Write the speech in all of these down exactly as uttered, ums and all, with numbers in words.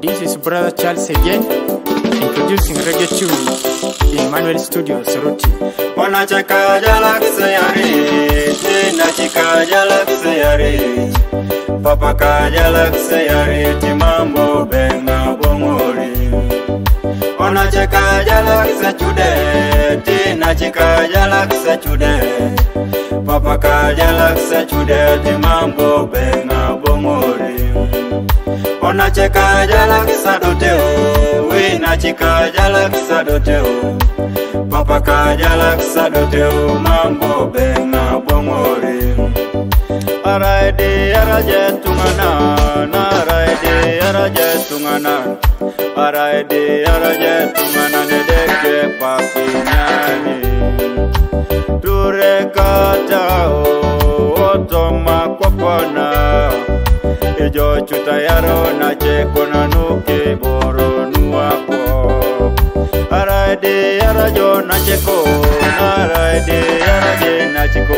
This is Brother Charles again, introducing reggae tune in Manuel Studio, Soroti. Ona cheka jala kisa yari, tina chika jala kisa yari. Papa ka jala kisa yari, ti mambo benga bongori. Ona cheka jala kisa chude, tina chika jala kisa chude. Papa ka jala kisa chude, ti mambo benga bongori. Ona cheka jala kisa dote o, wina chika jala kisa dote o. Papa ka jala kisa dote o, mambo benga bongori. Araidi araje tungana, na araidi araje tungana. Araidi araje tungana ne deke papinyani. Ture kata o, otoma kwapana. Ijo chuta yaro na cheko na nuke boro nuako. Araidi arajo na cheko, araidi araje na cheko.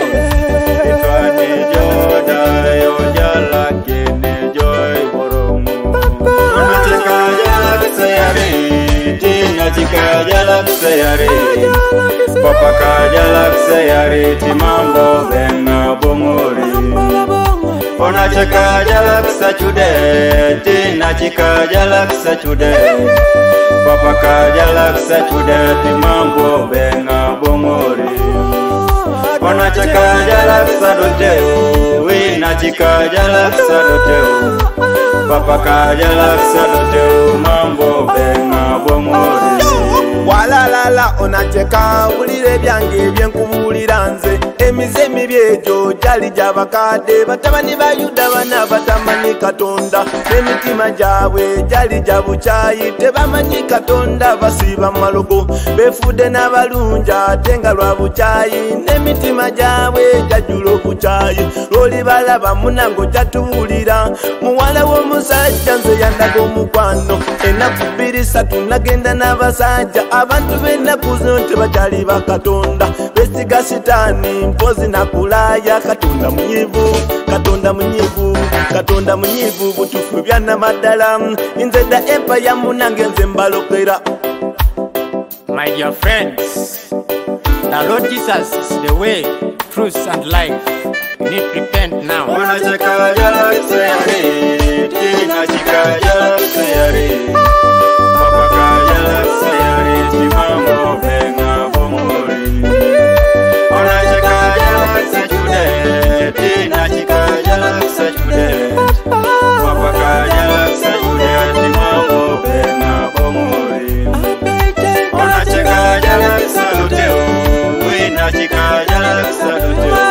Itwani joda yo jala kene joy boromu. Ona cheka jala kisa yari, tina chika jala kisa yari. Papa ka jala kisa yari, ti mambo benga bongori. Ona cheka jala kisa chude, tina chika jala kisa chude. Papa ka jala kisa chude, ti mambo benga bongori. Ona cheka jala kisa dote o, wina chika jala kisa dote o. Papa ka jala kisa dote o, mambo benga bongori. Walalala, ona cheka, wulire byange bye nkubulira nze. Emize emibi egyo gyali gya bakadde, batabani ba Yuda bana batamanyi Katonda. N'emitima gyabwe gyali gya bukyayi, tebamanyi Katonda, basiiba mu malogo. Beefudde n'abalungi ate nga lwa bukyayi, n'emitima gyabwe gyajjula obukyayi. Lw'olibalaba munange ojja tuwulira, muwala w'omusajja nze yandaga omukwano. Ennaku bbiri ssatu nagenda n'abasajja, abantu b'ennaku zino tebakyali ba Katonda. Besiga sitaani, mpozi na kulaaya. Katonda munyivu, Katonda munyivu, Katonda munyivu, butufu bya namaddala. Nze da empire munange nze mbalokera. My dear friends, the Lord Jesus is the way, truth and life. You need to repent now. Ona cheka jala kisa yari, tina chika jala kisa yari. Papa ka jala kisa yari, ti mambo benga bongori. Ona cheka jala kisa chude, tina chika jala kisa chude. Papa ka jala kisa chude, ti mambo benga bongori. Ona cheka jala kisa dote o, wina chika jala kisa dote o.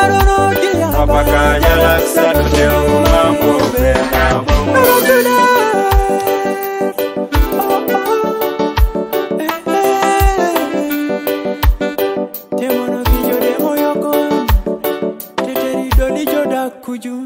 Papa ka jala kisa dote o, mambo benga bongori. Temono kijo de moyo kon, teteri doli joda kuju.